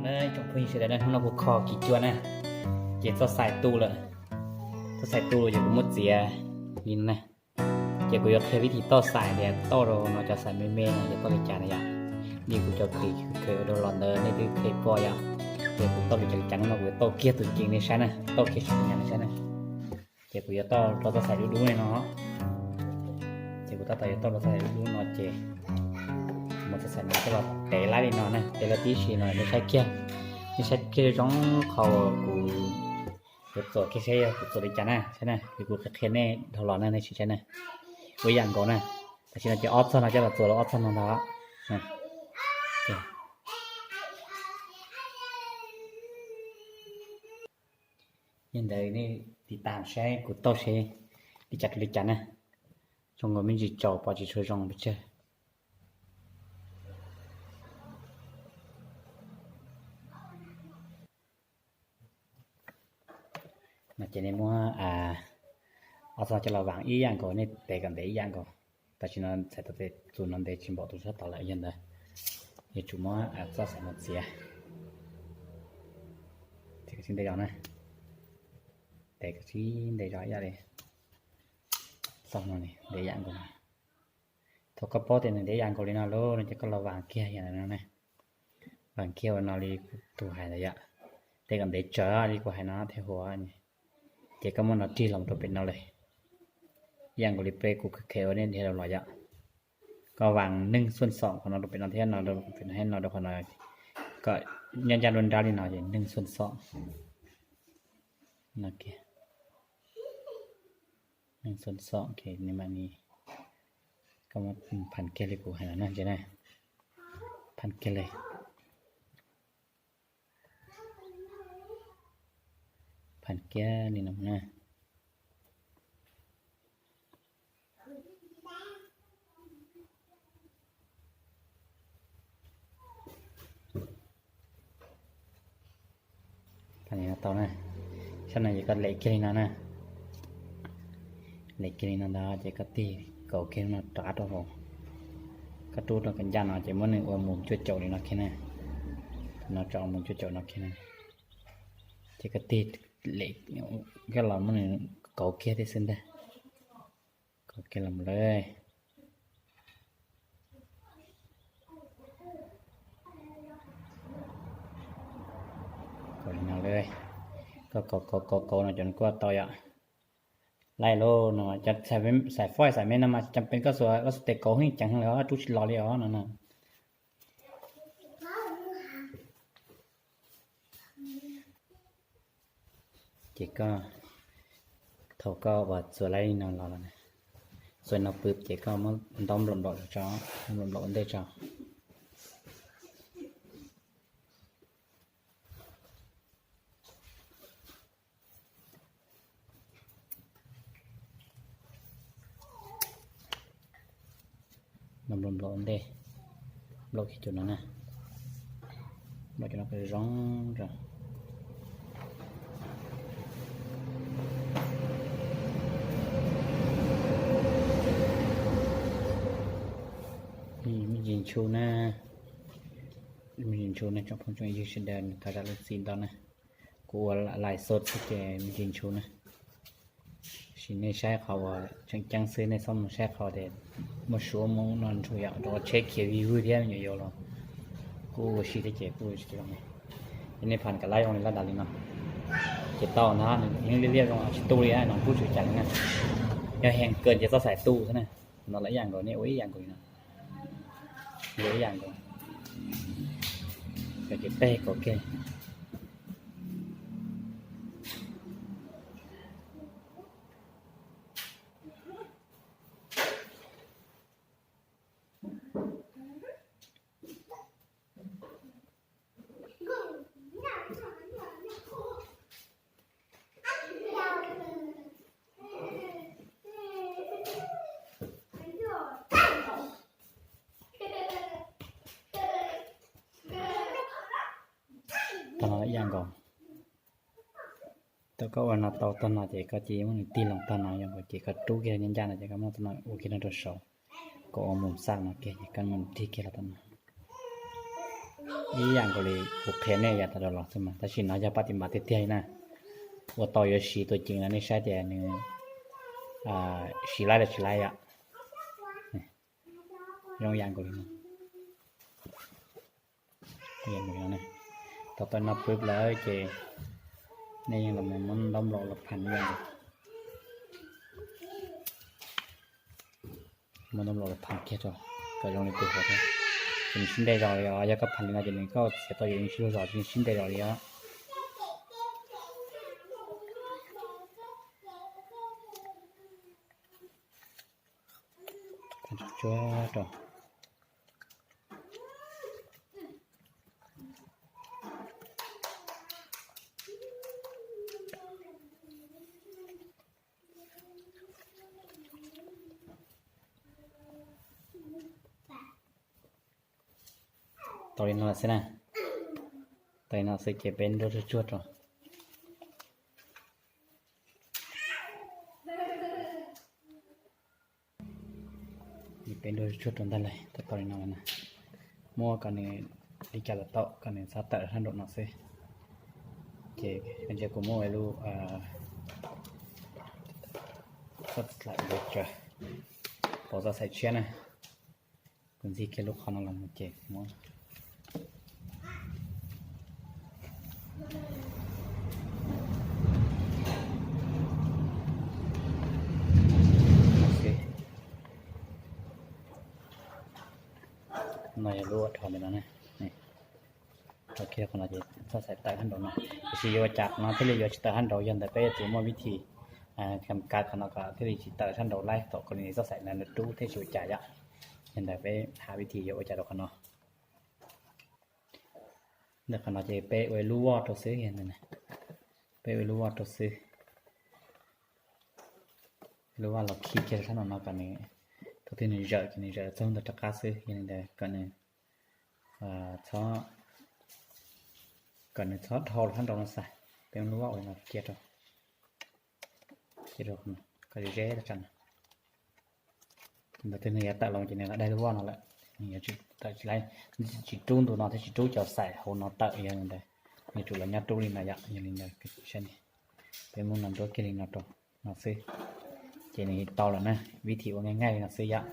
Tsoom phooj ywg sawv daws na, hnub no kuv kho kiv cua na, ces txoj xais tu lawm. Txoj xais tu lawm ces kuv muab txiav li no na. Ces kuv yuav qhia vib thib toj xais tias toj rau no cov xais me me no yog toj li cas na yom. Li kuv cov kws khaws ua rau los ntawd nej twb qhia pom yom. Ces kuv toj li cas li cas no kuv yuav toj kiag tus ceev nej saib na, toj kiag tsis nyam nej saib na. Ces kuv yuav toj rau txoj xais dub dub li no. Ces kuv tab tom yuav toj rau txoj xais dub dub no ces mus txoj xais no coj los tev laib li no na, tev laib tib si no nej saib kiag, nej saib kiag zoo qhov uas kuv yuav txuas kiag saib yog kuv txuas li cas na, saib na, es kuv qhia qhia nej dhau los na, nej sim saib na. Ua ib yam nkaus na, tam sim no ces ob txog no coj los txuas rau ob txog no ntag. Yog ntawd nej tiv tam saib kuv toj seb li cas rau li cas na. Zoo nkaus me ntsis tsaus pom tsis tshua zoo pes tsawg. No ces nej muab ob txoj coj los vaas ib yam nkaus, nej tev kom ntev ib yam nkaus. Tam sim no txhais tau tes tus no ntev tsis npaum tus sab tod lawm, yog ntawd yuav tsum muab txoj xais no txiav. Tev kom sib ntev zog na, tev kom sib ntev zog ib yam li txoj no ntev ib yam nkaus. Thaum koj paub tias nws ntev ib yam nkaus li no lawm no ces koj los vaas kiag yam no na. Vaas kiag ua no li kuv tus hais ntawd yom, tev kom ntev tsawv li kuv hais no thiab huv. Ces koj muab no rig los rau pem no lawm, ib yam nkaus li peb kuv khaws ua nej dhia rau los yom. Koj vaas neeg xuaj xom qhov no rau pem no thiab no rau pem no thiab no rau qhov no, kom ncaj ncaj nruab nrab li no ces neeg xuaj xom no kiag. Neeg xuaj xom ces nws mam li, koj muab phaj kiag li kuv hais no na, phaj kiag li, phaj kiag li no na. Tau na, sab no ces koj lem kiag li no na, lem kiag li no ntag ces koj tig kauv kiag no rov qab rau hauv. Koj rub rau kom ncaj no ces muab nws ua mus cuaj caum li no kiag na, no tso mus cuaj caum no kiag na. Ces koj tig lem, koj los muab nws kauv kiag thiab xwb ntag. Kauv kiag los lawm. Kauv li no lawm, koj kauv kauv kauv kauv no cov no kuj tau yom. Laij lauj, no cov xais fob xais me no mas tsis cam pees koj xuas, koj xuas tes kauv heev ceev heev lawm rub tsis los li os no na. Ces koj, thaum koj uas txuas laib li no los, txuas no pw ces koj muab ntaub nplaum nplaum tso, nplaum nplaum ua ntej tso. Nplaum nplaum ua ntej, nplaum kiag cov no na, nplaum cov no kom zoo zoo. Me ntsis ntshua na, me ntsis ntshua na tsoom phooj tsoom ywg sawv daws, thov zam lub txim ntau na. Kuv ua lais xov xwb ces me ntsis ntshua na. Sim nej saib qhov uas tseem ceeb xwb, nej txhob mus saib qhov tias muaj suab muaj no ntshua yom, rau qhov tsheb khiav vij vwg thiab me nyuam yaus los kuj ua si thiab ces kuj tsis zoo li. Ces nej phaj kom laib zoo li laj dav li no ces tau na, nws yeej liab liab zoo tsis tu li no kuj tsis ua cas li na. Yog heev kawg ces txoj xais tu xwb na. No los ib yam nkaus, nej ua ib yam nkaus li no, ua ib yam nkaus, ces teg kauv kiag. Tog no ib yam nkaus. Thaum koj ua no tau tog no ces koj cia muab nws tig loo tog no, yog nkaus ces koj rub kiag ncaj ncaj no ces koj muab tog no ua kiag no rau saud, kom ua mus xaj no kiag ces koj mus tig kiag los tog no. Ib yam nkaus li kuv qhia nej yav tas los xwb mas, tab sis no yog paj tis npas tiag tiag li na. Ua tau yuav siv tus ceev no nej saib tias nws siv laib los tsis laib yom. Zoo ib yam nkaus li no. Tau tau no pwb lawm ces nej yeej los muab ntaub nplaum los pham ib yam nkaus. Muab ntaub nplaum los pham kiag rau kom zoo li tus hauv thiab. Ces nws sib nte zog li os, yog koj pham li no ces nws koj txiav tau yus yeej sib luag zog, sib nte zog li os. Tsuag rau. Tau li no lawm xwb na. Tau li no xwb ces peb nruab tsuag tsuag rau. Peb nruab tsuag rau ntag lauj, tau li no lawm na. Muab kom nws li cas los tau, kom nws txhob tawm sab nraum no xwb. Ces ntshe kuv muab ua lub, pauv txoj xaim tshiab na. Kuv ntxig kiag lub qhov no los mus ces muab no yog lub ua rho ntawm no na. Rho kiag qhov no ces txoj xaim tawm sab nraum no. Tiam sis yuav ua cas qhov no thiaj li yuav tsis tawm sab nraud, yog ntawd peb yuav tsum muaj vib thim kam kav qhov no kom thiaj li tsis tawm sab nraud laij, kom kom li txoj xaim ntawd rub thiaj tsis ua cas yom. Yog ntawd peb hais vib thim yuav ua cas rau qhov no. Ntawm qhov no ces peb ua ib lub voj rau xwb, peb ua ib lub voj rau xwb. Lub voj los khi kiag sab nraum no kom nws, thaum twg nws zawm ces nws zawm txog ntawd rov qab xwb, yog li ntawd kom nws txhob, kom nws txhob dhau los sab nraud no xwb. Peb ua lub voj ua no cia rau, cia rau kom ze ze tag tsa no. Ntawd twg nws yuav tawm los ces nws lam daig lub voj no lawm, nws yuav tsis tawm tsis laib, tsis rub ntu no thiab tsis rub cov xaim hauv no tawm, yog li ntawd nws yuav tsum los nyob rub li no yom. Yog li ntawd saib, peb muab no nruab kiag li no rau no xwb, ces nws tau lawm na. Vib thim ua nqaij nqaij li no xwb yom.